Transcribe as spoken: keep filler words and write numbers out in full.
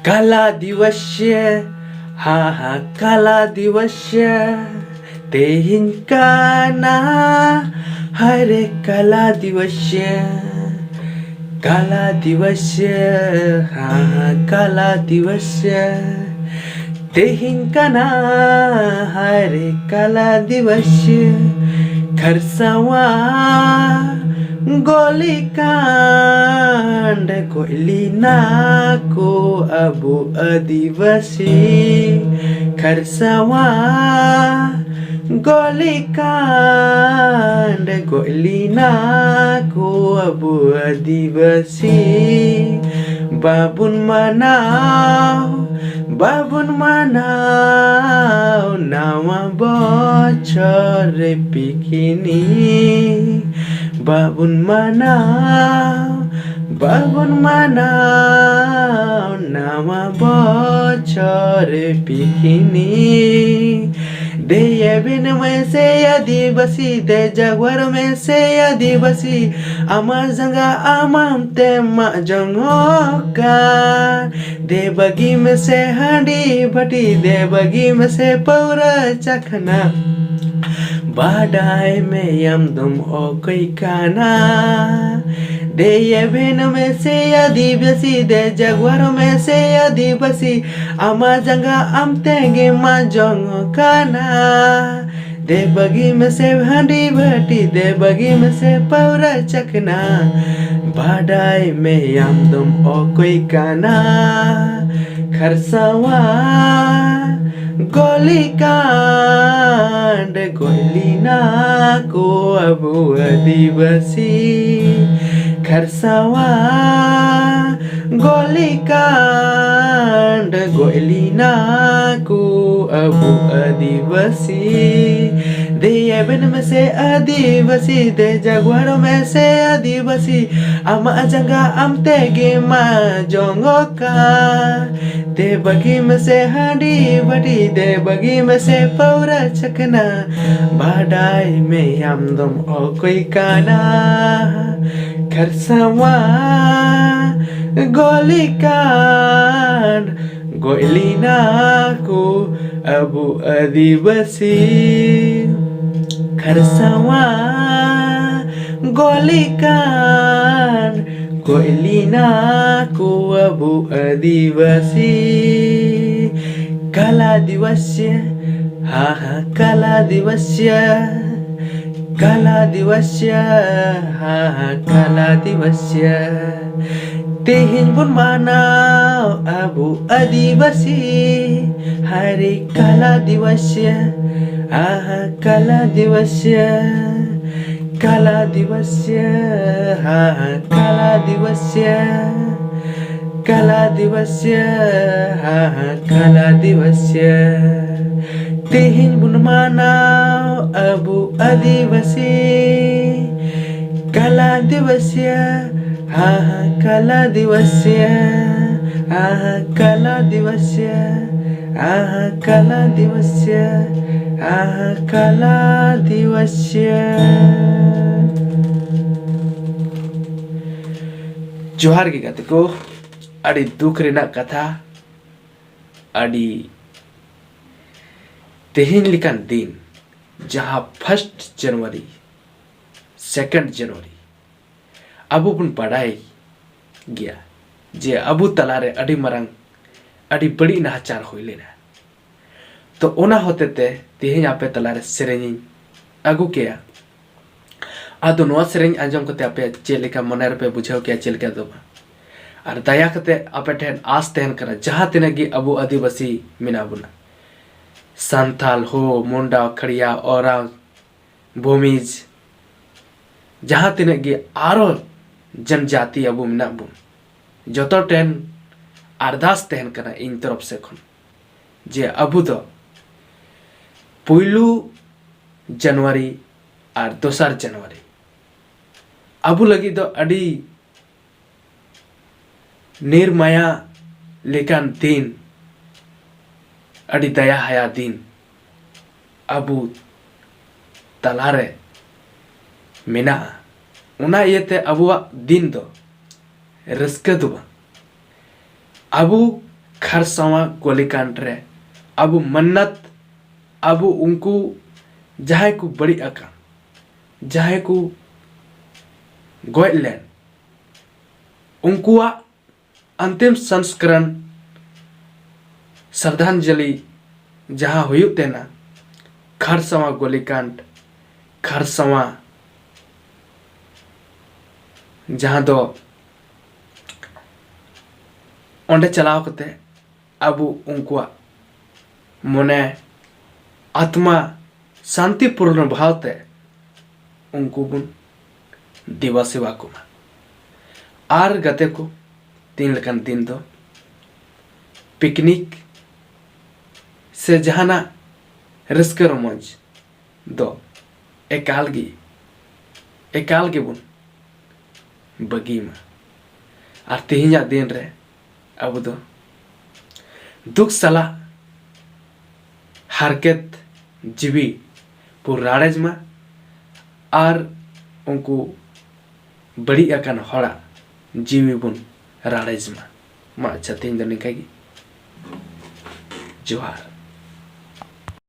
ᱠᱟᱞᱟ ᱫᱤᱵᱚᱥ, ᱦᱟ ᱦᱟ ᱠᱟᱞᱟ ᱫᱤᱵᱚᱥ, ᱛᱮᱦᱮᱧ ᱠᱟᱱᱟ ᱦᱟᱭᱨᱮ ᱠᱟᱞᱟ ᱫᱤᱵᱚᱥ᱾ ᱠᱟᱞᱟ ᱫᱤᱵᱚᱥ, ᱦᱟ ᱦᱟ ᱠᱟᱞᱟ ᱫᱤᱵᱚᱥ, ᱛᱮᱦᱮᱧ ᱠᱟᱱᱟ ᱦᱟᱭᱨᱮ ᱠᱟᱞᱟ ᱫᱤᱵᱚᱥ᱾ ᱠᱷᱟᱨᱥᱟᱣᱟ ᱜᱚᱞᱤ ᱠᱟᱱᱰ ᱜᱚᱡ ᱞᱮᱱᱟ ᱠᱚ ᱟᱵᱚ ᱟᱹᱫᱤᱵᱟᱹᱥᱤ᱾ ᱠᱷᱟᱨᱥᱟᱣᱟ ᱜᱚᱞᱤ ᱠᱟᱱᱰ ᱜᱚᱡ ᱞᱮᱱᱟ ᱠᱚ ᱟᱵᱚ ᱟᱹᱫᱤᱵᱟᱹᱥᱤ᱾ ᱵᱟᱵᱚᱱ ᱢᱟᱱᱟᱣ, ᱵᱟᱵᱚᱱ ᱢᱟᱱᱟᱣ ᱱᱟᱣᱟ ᱵᱚᱪᱷᱚᱨ ᱨᱮ ᱯᱤᱠᱱᱤᱠ᱾ ᱵᱟᱵᱚᱱ ᱢᱟᱱᱟᱣ, ᱵᱟᱵᱚᱱ ᱢᱟᱱᱟᱣ ᱱᱟᱣᱟ ᱵᱚᱪᱷᱚᱨ ᱨᱮ ᱯᱤᱠᱱᱤᱠ᱾ ᱫᱮᱭᱮ ᱵᱮᱱ ᱢᱮᱥᱮ ᱟᱹᱫᱤᱵᱟᱹᱥᱤ, ᱫᱮ ᱡᱟᱜᱣᱟᱨ ᱢᱮᱥᱮ ᱟᱹᱫᱤᱵᱟᱹᱥᱤ, ᱟᱢᱟᱜ ᱡᱟᱸᱜᱟ ᱟᱢᱟᱢ ᱛᱮ ᱢᱟᱜ ᱡᱚᱝᱚᱜ ᱠᱟᱱ᱾ ᱫᱮ ᱵᱟᱹᱜᱤ ᱢᱮᱥᱮ ᱦᱟᱺᱰᱤ ᱵᱷᱟᱹᱴᱤ, ᱫᱮ ᱵᱟᱹᱜᱤ ᱢᱮᱥᱮ ᱯᱟᱹᱣᱨᱟᱹ ᱪᱟᱠᱷᱱᱟ᱾ ᱵᱟᱰᱟᱭ ᱢᱮ ᱟᱢ ᱫᱚᱢ ᱚᱠᱚᱭ ᱠᱟᱱᱟ᱾ ᱫᱮᱭᱮ ᱵᱮᱱ ᱢᱮᱥᱮ ᱟᱹᱫᱤᱵᱟᱹᱥᱤ, ᱫᱮ ᱡᱟᱜᱣᱟᱨ ᱢᱮᱥᱮ ᱟᱹᱫᱤᱵᱟᱹᱥᱤ, ᱟᱢᱟᱜ ᱡᱟᱸᱜᱟ ᱟᱢ ᱛᱮᱜᱮ ᱢᱟᱜ ᱡᱚᱝ ᱠᱟᱱᱟ᱾ ᱫᱮ ᱵᱟᱹᱜᱤ ᱢᱮᱥᱮ ᱦᱟᱺᱰᱤ ᱵᱷᱟᱹᱴᱤ, ᱫᱮ ᱵᱟᱹᱜᱤ ᱢᱮᱥᱮ ᱯᱟᱹᱣᱨᱟᱹ ᱪᱟᱠᱷᱱᱟ᱾ ᱵᱟᱰᱟᱭ ᱢᱮ ᱟᱢ ᱫᱚᱢ ᱚᱠᱚᱭ ᱠᱟᱱᱟ᱾ ᱠᱷᱟᱨᱥᱟᱣᱟ ᱜᱚᱞᱤ ᱠᱟᱱᱰ ᱜᱚᱡ ᱞᱮᱱᱟ ᱠᱚ ᱟᱵᱚ ᱟᱹᱫᱤᱵᱟᱹᱥᱤ᱾ ᱠᱷᱟᱨᱥᱟᱣᱟ ᱜᱚᱞᱤ ᱠᱟᱱᱰ ᱜᱚᱡ ᱞᱮᱱᱟ ᱠᱚ ᱟᱵᱚ ᱟᱹᱫᱤᱵᱟᱹᱥᱤ᱾ ᱫᱮᱭᱮ ᱵᱮᱱ ᱢᱮᱥᱮ ᱟᱹᱫᱤᱵᱟᱹᱥᱤ, ᱫᱮ ᱡᱟᱜᱣᱟᱨ ᱢᱮᱥᱮ ᱟᱹᱫᱤᱵᱟᱹᱥᱤ, ᱟᱢᱟᱜ ᱡᱟᱸᱜᱟ ᱟᱢ ᱛᱮᱜᱮ ᱢᱟᱜ ᱡᱚᱝᱚᱜ ᱠᱟᱱ᱾ ᱫᱮ ᱵᱟᱹᱜᱤ ᱢᱮᱥᱮ ᱦᱟᱺᱰᱤ ᱵᱷᱟᱹᱴᱤ, ᱫᱮ ᱵᱟᱹᱜᱤ ᱢᱮᱥᱮ ᱯᱟᱹᱣᱨᱟᱹ ᱪᱟᱠᱷᱱᱟ᱾ ᱵᱟᱰᱟᱭ ᱢᱮ ᱟᱢ ᱫᱚᱢ ᱚᱠᱚᱭ ᱠᱟᱱᱟ᱾ ᱠᱷᱟᱨᱥᱟᱣᱟ ᱜᱚᱞᱤ ᱠᱟᱱ ᱜᱚᱡ ᱞᱮᱱᱟ ᱠᱚ ᱟᱵᱚ ᱟᱹᱫᱤᱵᱟᱹᱥᱤ᱾ ᱠᱷᱟᱨᱥᱟᱣᱟ ᱜᱚᱞᱤ ᱠᱟᱱ ᱜᱚᱡ ᱞᱮᱱᱟ ᱠᱚ ᱟᱵᱚ ᱟᱹᱫᱤᱵᱟᱹᱥᱤ᱾ ᱠᱟᱞᱟ ᱫᱤᱵᱚᱥᱭᱟ, ᱦᱟ ᱦᱟ ᱠᱟᱞᱟ ᱫᱤᱵᱚᱥᱭᱟ᱾ ᱠᱟᱞᱟ ᱫᱤᱵᱚᱥᱭᱟ, ᱦᱟ ᱦᱟ ᱠᱟᱞᱟ ᱫᱤᱵᱚᱥᱭᱟ᱾ ᱛᱮᱦᱮᱧ ᱵᱚᱱ ᱢᱟᱱᱟᱣ ᱟᱵᱚ ᱟᱹᱫᱤᱵᱟᱹᱥᱤ᱾ ᱦᱟᱭᱨᱮ ᱠᱟᱞᱟ ᱫᱤᱵᱚᱥᱭᱟ, ᱦᱟ ᱦᱟ ᱠᱟᱞᱟ ᱫᱤᱵᱚᱥᱭᱟ᱾ ᱠᱟᱞᱟ ᱫᱤᱵᱚᱥᱭᱟ, ᱦᱟ ᱦᱟ ᱠᱟᱞᱟ ᱫᱤᱵᱚᱥᱭᱟ᱾ ᱠᱟᱞᱟ ᱫᱤᱵᱚᱥᱭᱟ, ᱦᱟ ᱦᱟ ᱠᱟᱞᱟ ᱫᱤᱵᱚᱥᱭᱟ᱾ ᱛᱮᱦᱮᱧ ᱵᱚᱱ ᱢᱟᱱᱟᱣ ᱟᱵᱚ ᱟᱹᱫᱤᱵᱟᱹᱥᱤ᱾ ᱠᱟᱞᱟ ᱫᱤᱵᱚᱥᱭᱟ, ᱦᱟ ᱦᱟ ᱠᱟᱞᱟ ᱫᱤᱵᱚᱥᱭᱟ᱾ ᱦᱟ ᱦᱟ ᱠᱟᱞᱟ ᱫᱤᱵᱚᱥᱭᱟ, ᱦᱟ ᱦᱟ ᱠᱟᱞᱟ ᱫᱤᱵᱚᱥᱭᱟ᱾ ᱦᱟ ᱦᱟ ᱠᱟᱞᱟ ᱫᱤᱵᱚᱥᱭᱟ᱾ ᱡᱚᱦᱟᱨ ᱜᱮ ᱜᱟᱛᱮ ᱠᱚ᱾ ᱟᱹᱰᱤ ᱫᱩᱠ ᱨᱮᱱᱟᱜ ᱠᱟᱛᱷᱟ, ᱟᱹᱰᱤ ᱛᱮᱦᱮᱧ ᱞᱮᱠᱟᱱ ᱫᱤᱱ, ᱡᱟᱦᱟᱸ first January, second January, ᱟᱵᱚ ᱵᱚᱱ ᱵᱟᱰᱟᱭ ᱜᱮᱭᱟ ᱡᱮ ᱟᱵᱚ ᱛᱟᱞᱟᱨᱮ ᱟᱹᱰᱤ ᱢᱟᱨᱟᱝ, ᱟᱹᱰᱤ ᱵᱟᱹᱲᱤᱡ ᱱᱟᱦᱟᱪᱟᱨ ᱦᱩᱭ ᱞᱮᱱᱟ᱾ ᱛᱚ ᱚᱱᱟ ᱦᱚᱛᱮᱛᱮ ᱛᱮᱦᱮᱧ ᱟᱯᱮ ᱛᱟᱞᱟᱨᱮ ᱥᱮᱨᱮᱧᱤᱧ ᱟᱹᱜᱩ ᱠᱮᱭᱟ᱾ ᱟᱫᱚ ᱱᱚᱣᱟ ᱥᱮᱨᱮᱧ ᱟᱸᱡᱚᱢ ᱠᱟᱛᱮ ᱟᱯᱮ ᱪᱮᱫ ᱞᱮᱠᱟ ᱢᱚᱱᱮ ᱨᱮᱯᱮ ᱵᱩᱡᱷᱟᱹᱣ ᱠᱮᱭᱟ, ᱪᱮᱫ ᱞᱮᱠᱟ ᱫᱚ ᱵᱟᱝ? ᱟᱨ ᱫᱟᱭᱟ ᱠᱟᱛᱮ ᱟᱯᱮ ᱴᱷᱮᱱ ᱟᱸᱥ ᱛᱟᱦᱮᱱ ᱠᱟᱱᱟ, ᱡᱟᱦᱟᱸ ᱛᱤᱱᱟᱹᱜ ᱜᱮ ᱟᱵᱚ ᱟᱹᱫᱤᱵᱟᱹᱥᱤ ᱢᱮᱱᱟᱜ ᱵᱚᱱᱟ, ᱥᱟᱱᱛᱟᱞ, ᱦᱳ, ᱢᱩᱱᱰᱟ, ᱠᱷᱟᱲᱤᱭᱟ, ᱳᱨᱟᱣ, ᱵᱷᱩᱢᱤᱡᱽ, ᱡᱟᱦᱟᱸ ᱛᱤᱱᱟᱹᱜ ᱜᱮ ᱟᱨᱚ ᱡᱚᱱᱡᱟᱛᱤ ᱟᱵᱚ ᱢᱮᱱᱟᱜ ᱵᱚᱱ, ᱡᱚᱛᱚ ᱴᱷᱮᱱ ᱟᱨᱫᱟᱥ ᱛᱟᱦᱮᱱ ᱠᱟᱱᱟ ᱤᱧ ᱛᱚᱨᱚᱯ ᱥᱮᱫ ᱠᱷᱚᱱ, ᱡᱮ ᱟᱵᱚ ᱫᱚ ᱯᱩᱭᱞᱩ ᱡᱟᱱᱩᱣᱟᱨᱤ ᱟᱨ ᱫᱚᱥᱟᱨ ᱡᱟᱱᱩᱣᱟᱨᱤ ᱟᱵᱚ ᱞᱟᱹᱜᱤᱫ ᱫᱚ ᱟᱹᱰᱤ ᱱᱤᱨᱢᱟᱭᱟ ᱞᱮᱠᱟᱱ ᱫᱤᱱ, ᱟᱹᱰᱤ ᱫᱟᱭᱟ ᱦᱟᱭᱟ ᱫᱤᱱ ᱟᱵᱚ ᱛᱟᱞᱟᱨᱮ ᱢᱮᱱᱟᱜᱼᱟ᱾ ᱚᱱᱟ ᱤᱭᱟᱹᱛᱮ ᱟᱵᱚᱣᱟᱜ ᱫᱤᱱ ᱫᱚ ᱨᱟᱹᱥᱠᱟᱹ ᱫᱚ ᱵᱟᱝ᱾ ᱟᱵᱚ ᱠᱷᱟᱨᱥᱟᱣᱟ ᱜᱚᱞᱤᱠᱟᱱᱰ ᱨᱮ ᱟᱵᱚ ᱢᱟᱱᱱᱟᱛ, ᱟᱵᱚ ᱩᱱᱠᱩ ᱡᱟᱦᱟᱸᱭ ᱠᱚ ᱵᱟᱹᱲᱤᱡ ᱟᱠᱟᱱ, ᱡᱟᱦᱟᱸᱭ ᱠᱚ ᱜᱚᱡ ᱞᱮᱱ, ᱩᱱᱠᱩᱣᱟᱜ ᱟᱱᱛᱤᱢ ᱥᱚᱝᱥᱠᱟᱨᱚᱱ, ᱥᱨᱟᱫᱷᱟᱧᱡᱚᱞᱤ ᱡᱟᱦᱟᱸ ᱦᱩᱭᱩᱜ ᱛᱟᱦᱮᱱᱟ, ᱠᱷᱟᱨᱥᱟᱣᱟ ᱜᱚᱞᱤᱠᱟᱱᱰ, ᱠᱷᱟᱨᱥᱟᱣᱟ, ᱡᱟᱦᱟᱸ ᱫᱚ ᱚᱸᱰᱮ ᱪᱟᱞᱟᱣ ᱠᱟᱛᱮ ᱟᱵᱚ ᱩᱱᱠᱩᱣᱟᱜ ᱢᱚᱱᱮ, ᱟᱛᱢᱟ ᱥᱟᱱᱛᱤᱯᱩᱨᱱᱚ ᱵᱷᱟᱣ ᱛᱮ ᱩᱱᱠᱩ ᱵᱚᱱ ᱫᱮᱵᱟ ᱥᱮᱵᱟ ᱠᱚᱢᱟ᱾ ᱟᱨ ᱜᱟᱛᱮ ᱠᱚ, ᱛᱤᱱ ᱞᱮᱠᱟᱱ ᱫᱤᱱ ᱫᱚ ᱯᱤᱠᱱᱤᱠ ᱥᱮ ᱡᱟᱦᱟᱱᱟᱜ ᱨᱟᱹᱥᱠᱟᱹ ᱨᱚᱢᱚᱡᱽ ᱫᱚ ᱮᱠᱟᱞ ᱜᱮ, ᱮᱠᱟᱞ ᱜᱮᱵᱚᱱ ᱵᱟᱹᱜᱤ ᱢᱟ᱾ ᱟᱨ ᱛᱮᱦᱮᱧᱟᱜ ᱫᱤᱱ ᱨᱮ ᱟᱵᱚ ᱫᱚ ᱫᱩᱠ ᱥᱟᱞᱟᱜ ᱦᱟᱨᱠᱮᱛ ᱡᱤᱣᱤ ᱵᱚᱱ ᱨᱟᱲᱮᱡᱽ ᱢᱟ ᱟᱨ ᱩᱱᱠᱩ ᱵᱟᱹᱲᱤᱡ ᱟᱠᱟᱱ ᱦᱚᱲᱟᱜ ᱡᱤᱣᱤ ᱵᱚᱱ ᱨᱟᱲᱮᱡᱽ ᱢᱟ᱾ ᱢᱟ ᱟᱪᱪᱷᱟ, ᱛᱮᱦᱮᱧ ᱫᱚ ᱱᱤᱝᱠᱟ ᱜᱮ᱾ ᱡᱚᱦᱟᱨ᱾